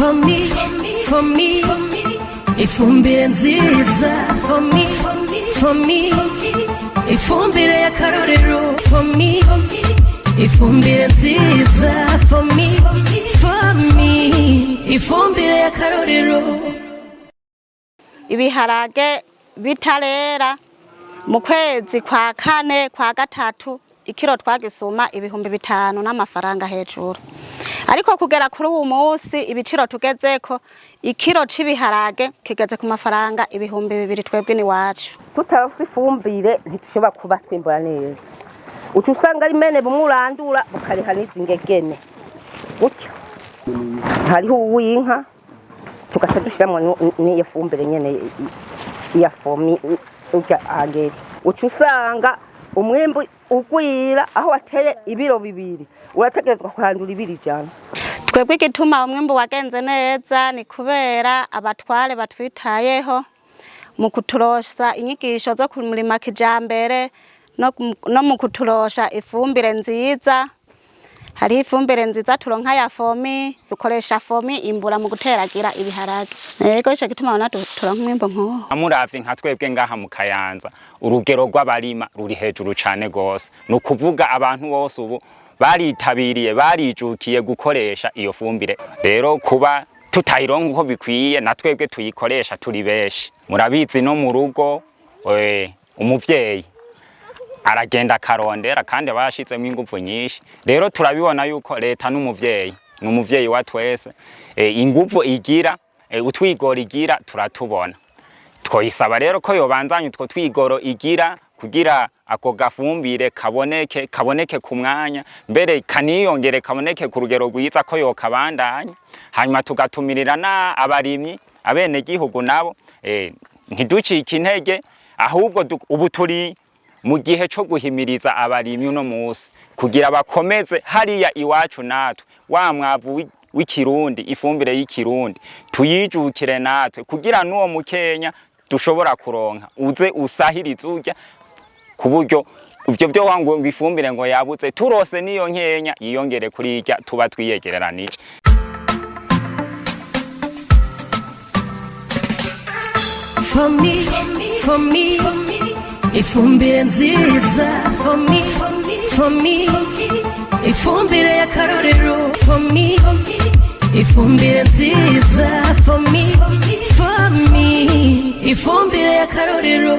Fomi, fomi, ifumbire nziza. Fomi, fomi, ifumbire y'akarorero. Fomi, ifumbire nziza. Fomi, fomi, ifumbire y'akarorero. Ibiharage bitarera mu kwezi kwa kane, kwa gatatu, ikiro twagisuma 5000 n'amafaranga hejuru, ariko kugera kuri uwu munsi ibiciro tugezeko, ikiro c'ibiharage kigeze ku mafaranga 2000 twebwe n'iwacu. Tutaronse ifumbire ntitushobora kuba twimbura neza. Uca usanga ari mene bumwe urandura bukariha n'izi ngegene gutyo. Hariho uw'inka, tugaca dushiramwo n'iyo fumbire nyene ya Fomi urya angeri. Uca usanga umwimbu ugwira. Aho wateye ibiro 2, urategerezwa kurandura ibiro 100. Twebwe igituma umwimbu wagenze neza ni kubera abatware batwitayeho mu kuturosha inyigisho zo kumurima kijambere no mu kuturosha ifumbire nziza. Hariho ifumbire nziza turonka ya Fomi. Dukoresha Fomi imbura mu guteragira ibiharage. Yego, ico gituma ubona turonka umwimbu nk'uwo. Muravye nka twebwe ngaha mu Kayanza, urugero rw'abarima ruri hejuru cane gose. Ni ukuvuga abantu bose ubu baritabiriye, barijukiye gukoresha iyo fumbire. Rero kuba tutayironka uko bikwiye, na twebwe tuyikoresha turi benshi, murabizi no mu rugo umuvyeyi aragenda akarondera kandi aba yashizemwo inguvu nyinshi. Rero turabibona yuko leta n'umuvyeyi, ni umuvyeyi wa twese. Inguvu igira, utwigoro igira turatubona. Twoyisaba rero ko yobanzanya utwo twigoro igira kugira ako gafumbire kaboneke, kaboneke ku mwanya, mbere kaniyongere, kaboneke ku rugero rwiza, ko yokabandanya. Hanyuma tugatumirira na abarimyi, abenegihugu nabo ntiducike intege, ahubwo ubu turi mu gihe co guhimiriza abarimyi uno musi kugira bakomeze hariya iwacu. Natwe wa mwavu w'ikirundi, ifumbire y'ikirundi tuyijukire natwe, kugira n'uwo mukenya dushobora kuronka uze usahirize urya, ku buryo ivyo vyo wango ngo ifumbire ngo yabuze, turose niyo nkenya yiyongere kuri irya tuba twiyegereranije. Fomi, fomi, ifumbire nziza. Fomi, fomi, ifumbire y'akarorero. Fomi, ifumbire nziza. Fomi, fomi, ifumbire y'akarorero.